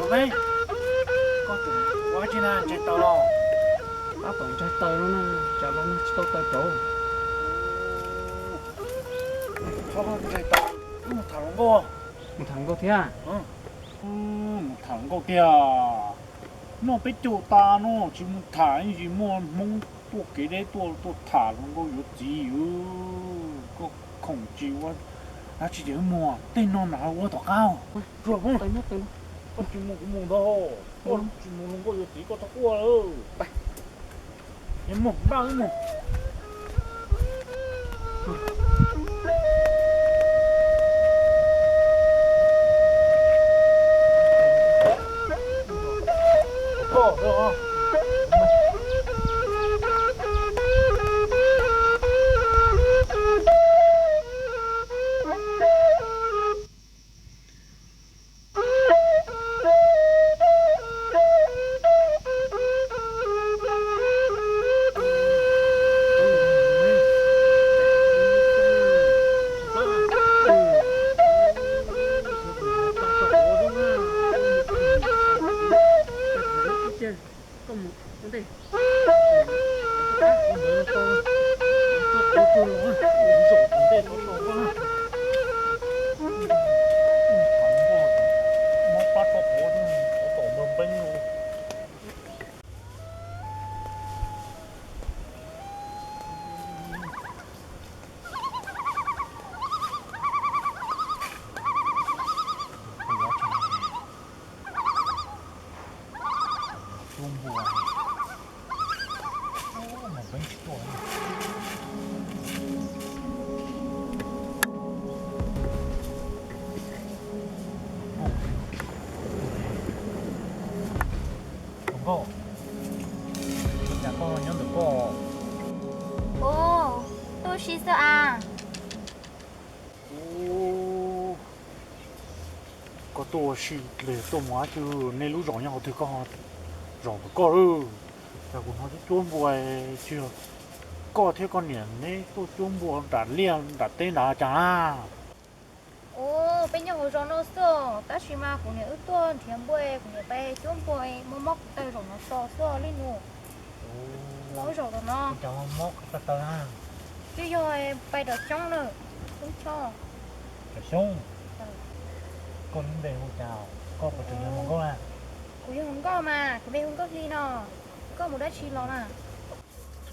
Koj tseem ua dab tsi na, ntsaig taws los? Tab tom ntsaig taws no na, tsam los nag tsis tau taws rauv. Txhob ntsaig taws, wb mus tham hluas nkauj. Mus tham hluas nkauj thiab? Mus tham hluas nkauj tiag. Noj peb caug tas no tsis mus tham, ib ntsis muaj Hmoob tuaj kev deb tuaj, tuaj tham hluas nkauj yuav txiv. Koj khoom tsis ua dab tsi ces wb mus, tej no nram ua tom qab. Koj tsis mus kuv mus ntag, koj tsis mus hluas nkauj yuav txiv koj txhob quaj. Mus, npaj wb mus. Hluas nkauj, cas koj nyob ntawm koj? Ub, tuaj ua si xwb as. Ub, koj tuaj ua si los tuaj mus dab tsi? Nej lub zos nyob qhov twg, koj zos ntawm koj lawm? Cas kuv hnov cuab cuab npua, tsis yog koj thiab koj niam neb tuaj cuab npua nram liaj nram teb nrad cas na? Ub, peb nyob hauv zos no xwb os, tab sis mas kuv niam wb tuaj nrhiav npua, kuv niam pais cuab npua, mob mob kuv taw zaum no tos xwb li nus. Los zaum no. Twb yog pais tom xyoob na, xyoob chob. Tom xyoob? Koj lub npe hu cas? Koj puas tseem yog hluas nkauj na? Kuv yog hluas nkauj mas, kuv npe hu Nkauj Hli no. Koj mus dab tsi los na?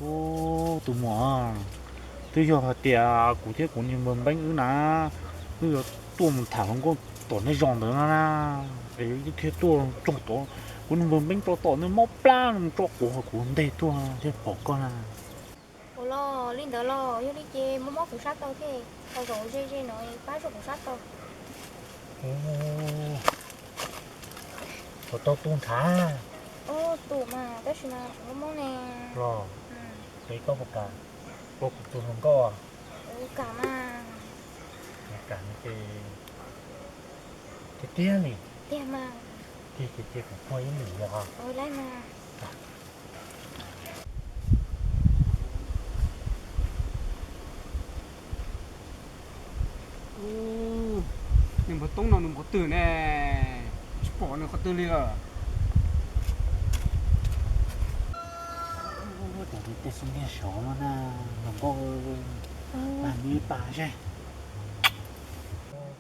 Ub, tus muam, twb yog hais tias kuv thiab kuv niag npawg Npeeb wb na, wb yuav tuaj mus tham hluas nkauj tom nej zos ntawd no na, es wb thiaj tuaj txog tod. Kuv niag npawg Npeeb tso tom ntawd mob plab no mus tso quav, kuv nteg tuaj thiaj pom koj na. Ua los li ntawd los yog li ces mob mob kuv sab taw thiab, ho zaum ze ze no pab zog kuv sab taw. Puas tau tu ntshav? Ub, tu mas tab sis mas kuv mob mob ne. Los, es koj puas kam ua kuv tus hluas nkauj? Ua kam mas. Kam no ces tiag tiag li. Tiag mas. Ces ces ces kuv puag ib lwm yog. Ua li mas. Nws npawg Toob no nws mus qhov twg ne? Tsis pom nws qhov twg li lawm. Tej xub ntiag sov no na, hluas nkauj, mas nws ib pas seb.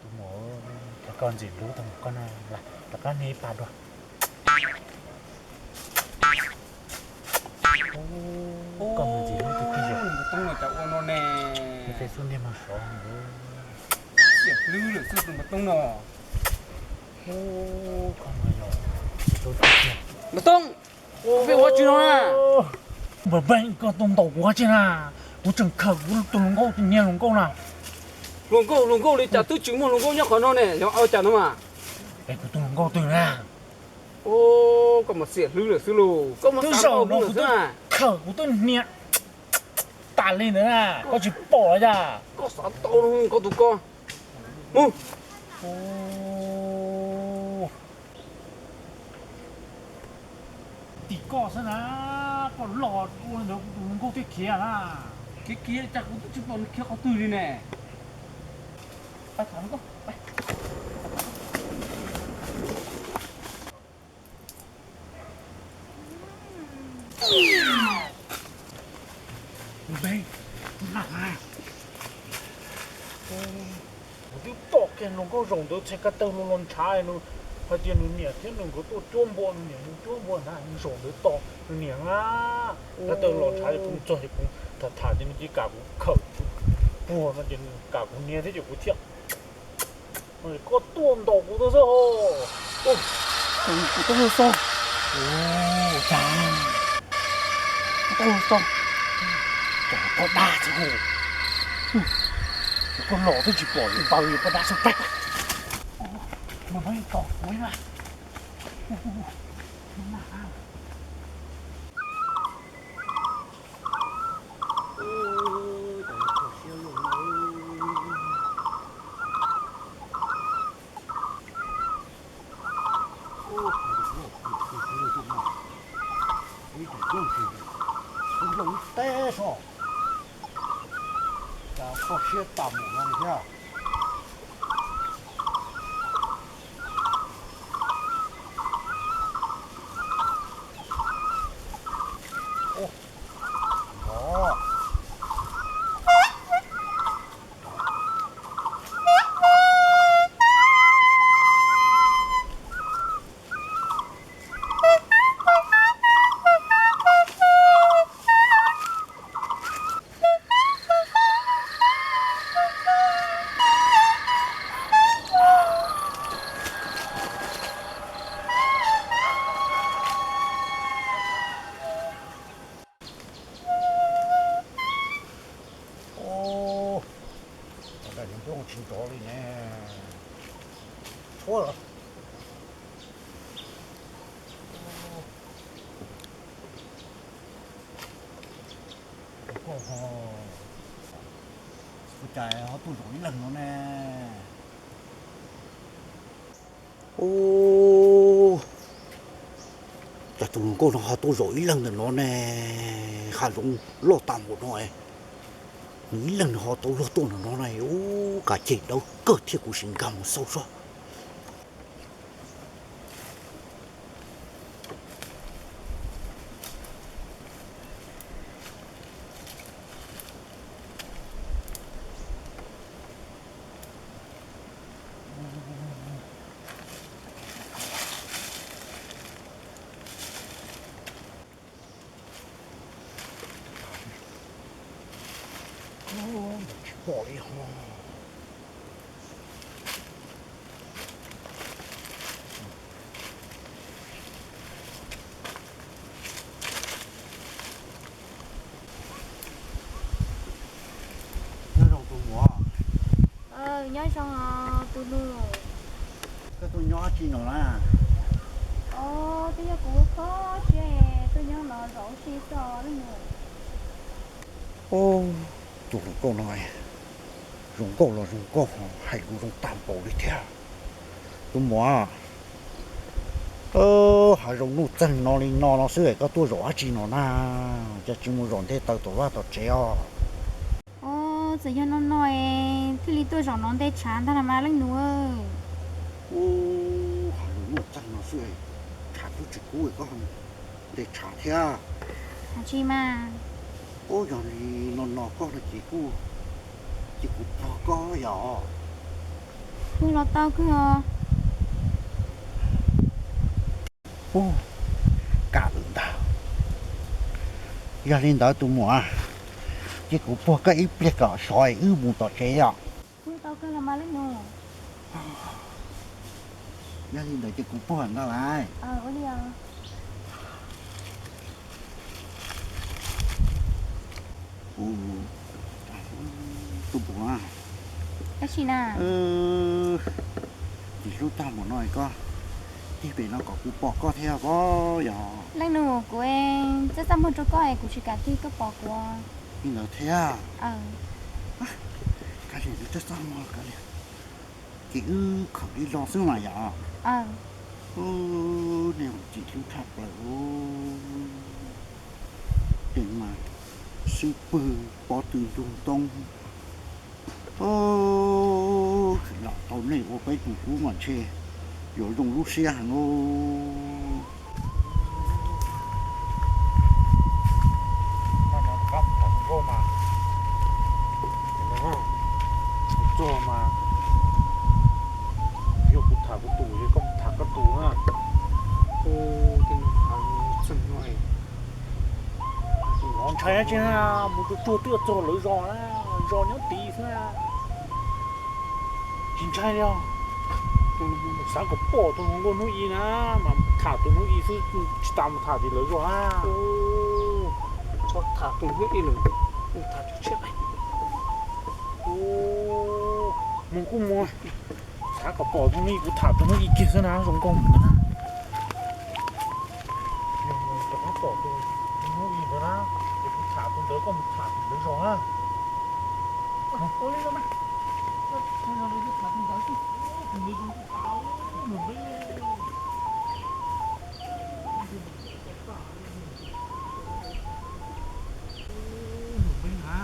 Tus muam, koj ntxim hlub tau koj na, rov qab nws ib pas dua. Koj mus ntxim hlub tus kwj yog. Npawg Toob no cas ua no ne? Tej xub ntiag mas sov. Xiam hlwb lawm xwb tus npawg Toob no. Npawg Toob, peb ua tsi no na? Npawg Npeeb, koj tuaj ntaus kuv ua tsi na? Kuv tseem khawm kuv tus hluas nkauj, niag hluas nkauj na. Hluas nkauj, hluas nkauj li cas twb tsis muaj hluas nkauj nyob qhov no ne, yog ua cas no mas? Es kuv tus hluas nkauj twg na? Ub, koj mas xiam hlwb lawm xwb lauj, koj mas xav tau kuv lawm xwb na. Khawm kuv twb hnia tas li ntawd na, koj tsis pom los cas? Koj xav tau koj tus ko. Mus. Tim koj xwb na, koj los ua li ntawd kuv tus hluas nkauj thiaj khiav na. Khiav khiav cas kuv twb tsis pom nws khiav qhov twg li ne. Pais tham hluas nkauj. Kuv twb pom kiag hluas nkauj zaum ntawd txhais ko taw los los ntshav, nws hais tias nws niam thiab nws nkawd tuaj cuab npua, nws niam nws cuab npua ntag, zaum ntawd tos nws niam na. Ko taw los ntshav ces kuv txog ces kuv tham tham ces nws cia li kam kuv khawm puag no ces nws kam kuv nias thiab ces kuv thiaj, koj tuaj ntaus kuv xwb ho. Kuv tuaj xwb. Cas koj tuaj xwb, cas koj dab xwb ho. Koj los twb tsis pom yuav ntaus yuav koj dab xwb. Mas no kom kuv ib Ib tsoom yooj yim, ib tsoom teb so, cas koj siab tas mus no li thiab. Ua cas yuav nplooj tsis nrov li ne? Tshuab lawm. Ua cas ho tuaj zaum ib leeg no ne? Ub, cas tus hluas nkauj no ho tuaj zaum ib leeg ntawm no ne? Hav zoov loj tag npaum no, nws ib leeg nws ho tau luag tuaj ntawm no na. Ub, kav cem dawb kawg thiab, kuv sim nkag mus xauj seb. Tsis pom li ho. Nyob zoo tus muam. Nyob zoo tus nus. Koj tuaj nyob dab tsi no na? Twb yog kuv kho siab tuaj nyob no zov ua si xwb leej nus. Tus hluas nkauj no, zoo nkauj los zoo nkauj, hais lus zoo tag npaum li thiab. Tus muam, hav zoov nuj txeeg no li no no xwb es koj tuaj zov dab tsi no na? Cas tsis mus zov nte taws tom vaj tom tsev os? Txawm yog no no es thiaj li tuaj zov no nte tshav ntag los mas leej nus. Ub, hav zoov nuj txeeg no xwb, tshav twb tsis kub es koj nte tshav thiab. Tsis mas. Ub, yog li no no koj no ces kuj, ces kuv puag koj yom. Puag los tau kawg os. Ub, kam lawm ntag. Yog li ntawd tus muam, ces kuv puag koj ib pliag kom sov es wb mus tom tsev yom. Puag tau kawg los mas leej nus. Yog li ntawd ces kuv puag ntag lauj. Ua li os. Ub, tus muam, tab sis na, tsis hlub tag mus no koj tig pem no kom kuv pom koj thiab pob yog. Leej nus, kuv txaj txaj muag rau koj es kuv tsis kam tig koj pom kuv. Li ntawd thiab. Kav liam, txaj txaj muag kav liam, ces wb khawm li los xwb mas yom. Ub, nej tsis hlub tshaj plaws. Ces mas xub pwg pob tw ntug ntoo. Lam tau nej ua peb tus hlub mas ntshe yuav zoo lub siab heev lauj. Txog mas, txog mas, yog kuv tham kuv tus, yog koj mus tham koj tus na. Ntshai tsis na, mus tsuag tsuag twb txog lawv zos na, zos nyob tid xwb na. Tsis ntshai li os. Xav kom pom tus hluas nkauj hnub ib na, mas tham tus hnub ib xwb, tsis tas mus tham tim lawv zos na. Txhob tham tus hnub ib lawm, mus tham tus tshiab. Mus kuj mus, xav kom pom tus hnub ib, kuv tham tus hnub ib kiag xwb na, zoo nkauj mus na. Yog mus rov qab pom tus hnub ib ntawd na, ces kuv tham tus ntawd, koj mus tham tim lawv zos na. Ua li no mas, tham tus ntawd xwb, tus ntawd zoo tas, mus npeb. Mus npeb na,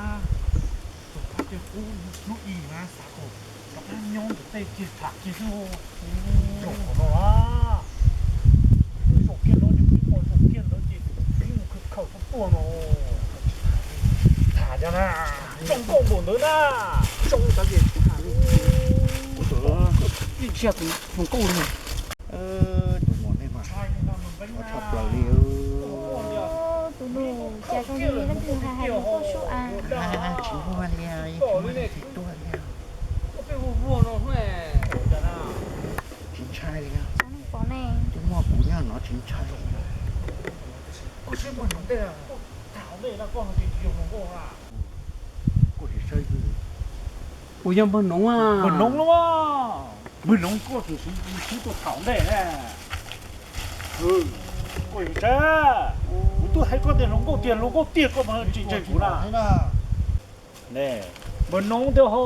tus qab tej qub hnub ib na, xav kom rov qab nyob ntawm tej kiag tham kiag xwb. Zaum qhov no na, zaum kiag no ces peb pom zaum kiag ntawd ces peb mus khaws khaws tuaj tuaj no. Tham cov na, zoo nkauj npaum ntawd na. Zoo tas ces tham. Ib txhia tus zoo nkauj li. Tus muam nej mas tshaj plaws li. Tus nus cas zoo li leej twg hais hais lus tuaj sub a. Tsis muaj li, tsis muaj leej twg tuaj li. Tsis ntshai li. Tus muam kuv nyob no tsis ntshai li. Kuv yog npawg Noov. Npawg Noov los? Npawg Noov koj tus xub tuaj tham ntej na. Koj yog sab, kuv twb hais koj tias hluas nkauj tiag, hluas nkauj tiag, koj mas tsis ntseeg kuv na. Npawg Noov tiag ho,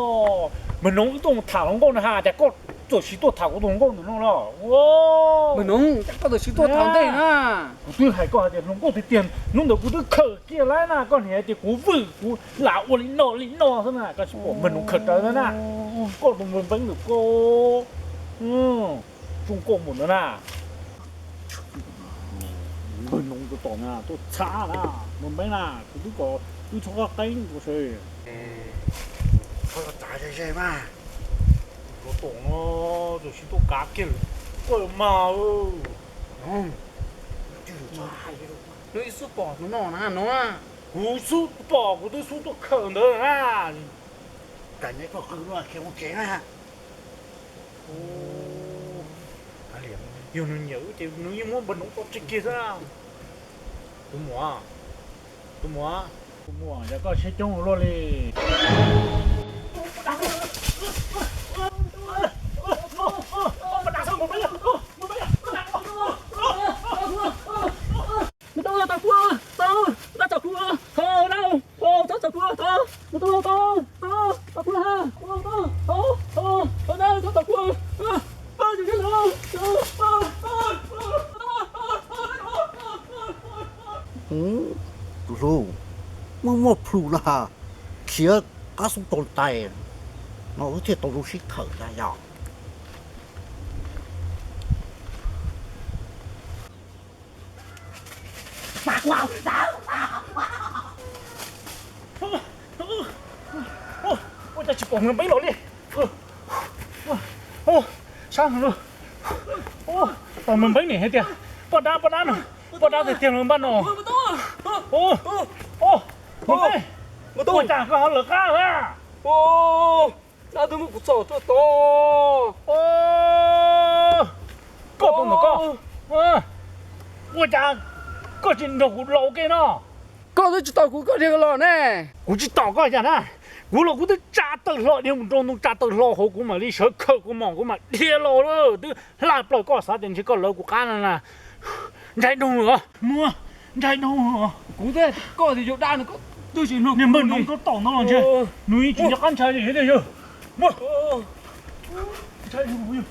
npawg Noov wb tuaj mus tham hluas nkauj na ha, cas koj txawm sis tuaj tham kuv tus hluas nkauj ntawm no los? Npawg Noov, cas koj txawm sis tuaj tham ntej na? Kuv twb hais koj hais tias hluas nkauj tiag tiag, hnub ntawd kuv twb khawm kiag lawm na, koj niam hais tias kuv vwm kuv lam ua li no li no xwb na, koj tsis pom npawg Noov khawm rawv na. Koj tus npawg npeeb ntawm koj, zoo nkauj npaum ntawd na. Npawg Noov tus tom na tuaj txhab na, npawg npeeb na, kuv twb kom wb txhob qab qeeb kuv seb. Txhob txav ze ze mas. Tus tom no txawm sis tuaj kav kiag lawm, koj yuav mag. Nws ib xub pom tus no na no. Kuv xub pom, kuv twb xub tuaj khawm ntawd na. Kam nyob koj qw no khiav mus tsev na. Yog nws nyiam wb ces nws yeej muab npawg Noov tso tseg kiag xwb na. Tus muam, tus muam, tus muam, yog koj siab coob ua luaj li. Tus hlub, muaj muaj plhus na, khiav qab xub tau tais no wb thiaj tau zoo sib khawm na yog. Ua cas tsis pom npawg npeeb los li. Sab heev li. Npawg npeeb nim hais tias poj dab, poj dab no, poj dab tiag tiag los npaj no. Npawg npeeb, ua cas koj ho lawv qab lawm? Dab twb muab kuv txom tuaj tod. Koj tus ntawm koj, ua cas koj tsis nrog kuv los ua ke no? Koj twb tsis tos kuv koj dhia los ne. Kuv tsis tos koj yam na. Kuv los kuv twb tsa tawm hlo dhia mus rau ntoo, tsa tawm hlo hauv, kuv mam li sawv khawm kuv mom kuv mam dhia los. Twb hla plaws, koj xav tias ntshe koj lawv kuv qab na na. Ntshai doog os, muab ntshai doog os. Kuv twb koj tias yog dab no koj twb tsis nrog kuv. Niag npawg Noov tus tom no los ntshe nws yeej tsis nco qab ntshai li thiab tiag yog. Muab ntshai doog.